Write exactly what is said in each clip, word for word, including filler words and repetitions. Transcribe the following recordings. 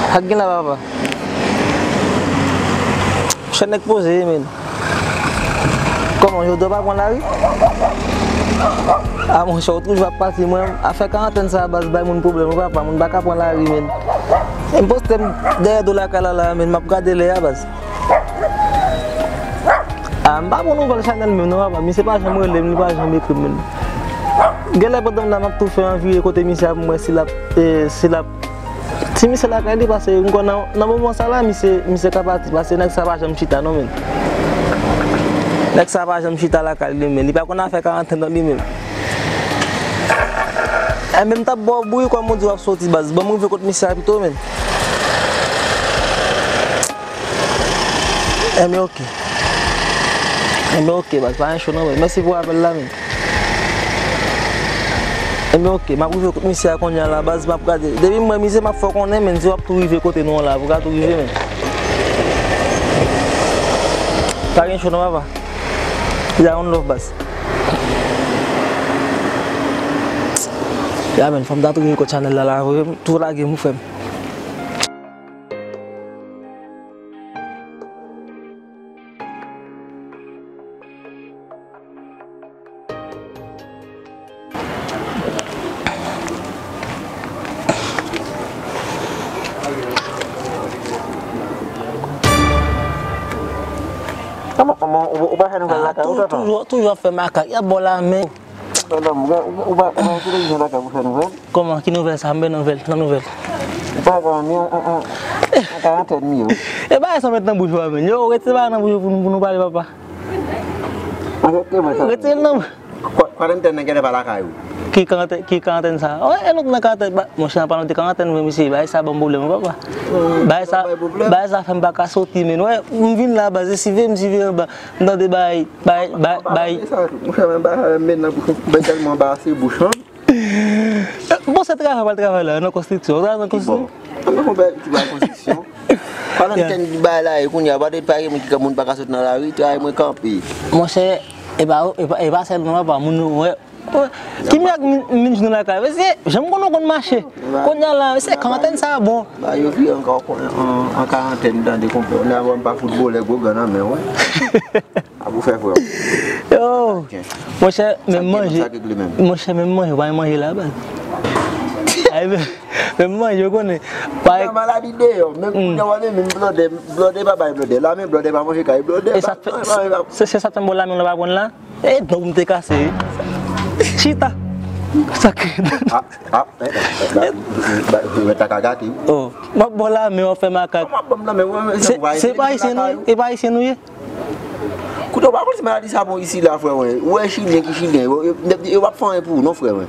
Sa k gen la, papa? Chèn nèg poze ye, men. Kòman, jodi a w pa pran lari? A, monchè, ou toujou ap pase. Mwen, afè karantèn sa a, baz, bay moun pwoblèm, wi, papa. Moun pa ka pran lari, men. M poste m dèyè do lakay la, la, men. M ap gade lè a, baz. A, m pa bon nouvèl Chanèl menm non, papa. Misye pa janm rele m, li pa janm ekri m menm. Genlè pandan m la, m ap tou fè yon vire kote misye a pou m wè si l ap, e, si l ap, si misye lakay li, paske m kwè nan, nan moman sa la, misye, misye ka pati, paske nèg sa pa janm chita non, menm. Nèg sa pa janm chita lakay li, menm. Li pa konn afè karantèn non, li menm. Enben, m t ap ba w bri, kòm ou di w ap soti, baz. Ban m rive kot misye a pito, menm. Enben, oke. Enben, oke, baz, pa gen cho non, men. Mèsi pou apèl la, men. Enben, oke, m ap rive kot misye a kounye a la, baz, m ap gade. Depi m wè misye, m ap fè w konnen, men, si w ap tou rive kote nou an la, pou w ka tou rive, men. Pa gen cho non, papa. Ya, one love, baz. Ya, men, fò m ta tou rive kot Chanèl la, la, tou lage m, frè m. Kòman, kòman, ou, ou pa fè nouvèl lakay ou, tonton? Toujou, toujou ap fè makak. Y ap ba w lamen. Tonton, ou, ou, ou pa, ou pa gen televizyon lakay pou fè nouvèl? Kòman? Ki nouvèl sa? M ben nouvèl, nan nouvèl. Ou pa gen anyen, an, an, an, an karantèn, m ye. E bagay sa w met nan bouch ou a, men. Yo, retire bagay nan bouch ou pou nou, pou nou pale, papa. Arete mwen sa. Retire l nan. Kwa-, kwarantèn nan genlè pa lakay ou. Ki karantèn, ki karantèn sa? Wè, e nou t nan karantèn, ba, monchè, an palan de karantèn, men misye, bagay sa ban m pwoblèm, papa. Hmm, bagay sa, bagay sa fè m pa ka soti, men. Wè, m vin la, baz, e sive, m sive anba, m tande bagay, bagay, bagay, bagay. Monchè, men bagay, men nan bouch, mwen tèlman anbarase bouch lan. Bon, se travay, pa travay la, nan konstriksyon. Ou travay nan konstriksyon? Ki bò? An, mwen konn ti bay konstriksyon. Palan tèn bay la, e kounye a, pa de pa gen moun ki, moun pa ka sot nan lari, travay mwen kanpe. Monchè, e pa, e pa, e pa sèl non, papa, moun nou wè. Ki mirak min, min nou lakay? Mesye, janm konn nou konn mache. Kounye a la, mesye, karantèn sa bon. Ba yo vire ankò, an, an karantèn, tande konpè. Kounye a, bon, m pa foutbolè, gwo gan nan men, wè. A pou fè frè. Yo, monchè, menm manje. Monchè, menm manje, ou pa manje la, baz. Ay, menm, menm manje, ou konnen. Nan maladi deyò, menm kounye a, menm blòdè, blòdè pa bay blòdè. La, men blòdè pa manje kay blòdè. E sa fè, se, se sa fè m ba w lamen, ou pa pran la? E, donk, m te kase, wi. Chita. Sa k. Ah, ah, eh, eh, eh, eh, eh, eh, ta ka gate, wi. Oh, m ap ba w lamen, w ap fè makak. Kòman w ap ban m lamen? Se, se pa ayisyen nou ye? E pa ayisyen nou ye? Koute, w pa konn si maladi sa bon isi la, frè mwen. Ou wè chilyen ki chilyen, yo, yo, yo p ap fè anyen pou ou non, frè mwen.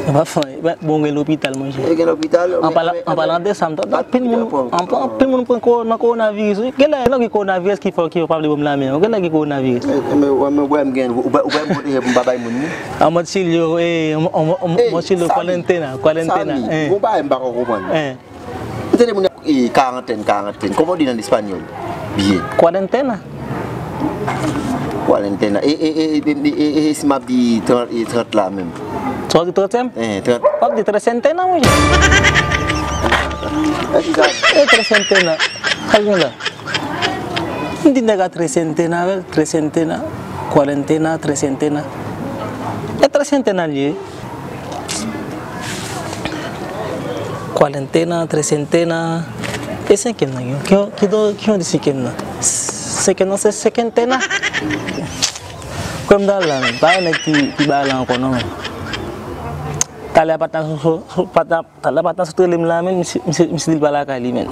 Yo p ap fè anyen. Bon, gen lopital, monchè. Yo gen lopital. An palan, an palan de sa, m tande anpil moun, anpil moun pran nan kowonaviris, wi. Genlè nan gen kowonaviris ki fè, ki yo pa vle ban m lamen. Genlè gen kowonaviris. Men, men, men, wè m gen, ou pa, ou pa m pwoteje pou m pa bay moun, wi. An mòd Chilyo, e, an mòd Chilyo, kwarantena, kwarantena. Gon bagay m pa ko konprann. Ou tande moun ap, e, karantèn, karantèn. Kòman w di nan espanyòl? Byen. Cuarentena. Cuarentena. E, e, e si m ap di trant, e, trant la menm? Sa w di trantyèm? Eh, trant. W ap di tresentena, monchè. E ki sa? E tresentena. Sa gen la? M di nèg a tresentena, avèl tresentena. Cuarentena, tresentena. E tresentena l ye. Cuarentena, tresentena. E senkyèm nan, ki, ki, ki, ki jan w di senkyèm nan? Senkyèm nan se senkantena. Kwè m t al la, men. Pa gen nèg ki, ki bay la ankò, non, men. Talè a patnè sou, sou, sou, patnè, talè a patnè sot rele m la, men, misye, misye, misye di l pa lakay li, men.